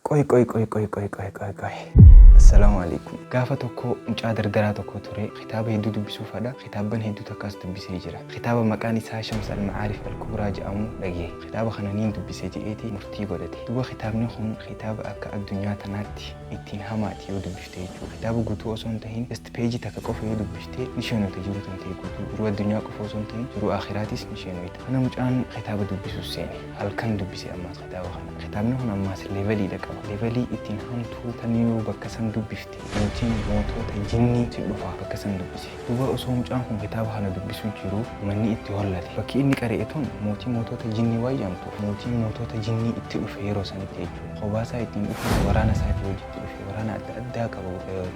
Qoy qoy qoy qoy qoy qoy qoy qoy. Assalaamu alaikum. Gaafa tokko mucaa dardaraa tokko ture, kitaaba hedduu dubbisuu fadha. Kitaabban hedduu takkaas dubbisee jira. Kitaaba maqaan isaa Shams al-Ma'aarif al-Kubraa jedhamu dhagaye. Kitaaba kana niin dubbise je'eeti murtii godhate. Duuba kitaabni kun kitaaba akka addunyaa tanaatti ittiin hamaati yoo dubbifte jechuudha. Kitaaba guutuu osoo hin tahin just peejii takka qofa yoo dubbifte ni sheenoyta, jiruu tantee guutuu. Jiruu addunyaa qofa osoo hin tahin jiruu aakhiraatis ni sheenoyta. Kana mucaan kitaaba dubbisuu seene. Halkan dubbise ammaas kitaaba kana. Kitaabni kun ammaas leveliidha qaba. Levelii ittiin hamtuu tan yoo bakka san dubbifte mootiin mootota jinnii si dhufa bakka san dubbise. Duuba osoo mucaan kun kitaaba kana dubbisuu jiru manni itti hollate. Bakki inni qari'e tun mootii mootota jinnii waan jedhamtuuf mootiin mootota jinnii itti dhufe yeroo sanitti jechuudha. Kobaasaa ittiin dhufe, waraana isaatii wajjitti dhufe. Waraana adda addaa qaba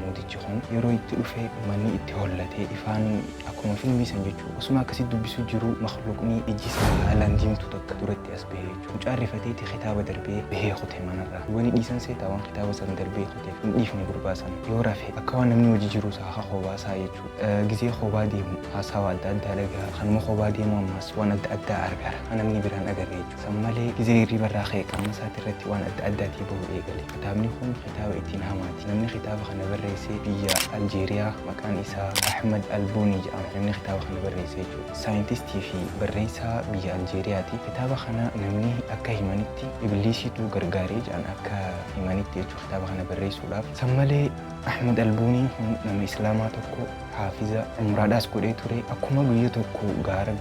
mootichi kun. Yeroo itti dhufe manni itti hollate, ifaan akkuma filmii san jechuudha. Osuma akkasitti dubbisuu jiru makhluuqni ijji isaa haalaan diimtuu takka duratti as bahee jechuudha. Mucaan rifateeti kitaaba darbee bahee kute manarraa. Wani dhiisan seetaa waan kitaaba san darbee kuteef hin dhiifne gurbaa san. Yoo rafe akka waan namni hojii jiru isaa haa kobaasaa jechuudha. Gizee kobaa deemu haasawa adda addaa dhagaha. Kanuma kobaa deemu ammaas waan adda addaa argara. Kan namni biraan agarre jechuudha. San malee gizee hirriba irraa ka'e qaama isaati irratti waan adda addaatii bahu eegale. Kitaabni kun kitaaba ittiin hamaati. Namni kitaaba kana barreesse biyya Aljeeriyaa, maqaan isaa Ahmad Albuunii jedhama. Namni kitaaba kana barreesse jechuudha. Saayintistii fi barreessaa biyya Aljeeriyaati. Kitaaba kana namni akka himanitti Ibliisiitu gargaaree jedhan, akka himanitti jechuudha, kitaaba kana barreessuudhaaf. San malee Ahmad Albuuniin kun nama Islaamaa tokko, haafiza umraadhaas godhee ture. Akkuma guyya tokko gaara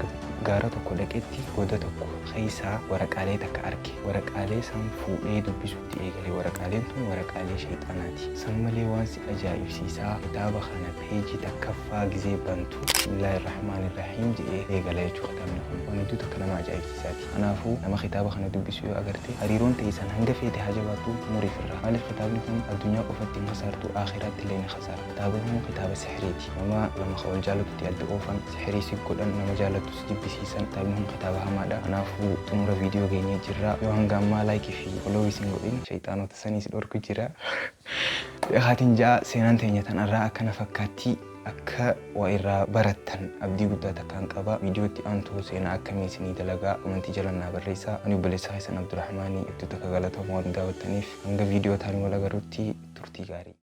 gaara tokko dhaqetti goda tokko keessaa waraqaalee takka arge. Waraqaalee san fuudhee dubbisuutti eegale. Waraqaaleen tun waraqaalee shayxaanaati. San malee waan si ajaa'ibsiisaa, kitaaba kana peejii takkaffaa gizee bantu "Bismillaahi Rahmaani Rahiim" jedhee eegala jechuudha kitaabni kun. Waan hedduu takka nama ajaa'ibsiisaati. Kanaafuu nama kitaaba kana dubbisu yoo agarte, hariiroon teessan hanga feete haa jabaattu muriif irraa. Maaliif? Kitaabni kun addunyaa qofatti hin kasaartu, aakhiraatti illee ni kasaara. Kitaabni kun kitaaba sihiriiti. Nama lama ka wal jaalatutti adda oofan, sihirii si godhan, nama jaalattu si jibbisiisan. Kitaabni kun kitaaba hamaadha. Kanaafuu xumura viidiyoo geenyee jirra. Yoo hanga ammaa like fi follow isin godhin, shayxaanota sanii si dhorku jira. Beekaatiin ja'a, seenaan teenya tanarraa akkana fakkaatti. Akka waa irraa barattan abdii guddaa takkaan qaba. Viidiyootti aantu seenaa akkamii isinii dalagaa, komentii jala naa barreessaa. Ani obboleessa keessan Abdurrahmaanii. Iddoo takka galatooma waan daawwattaniif. Hanga viidiyoo taanii wal agarrutti turtii gaarii.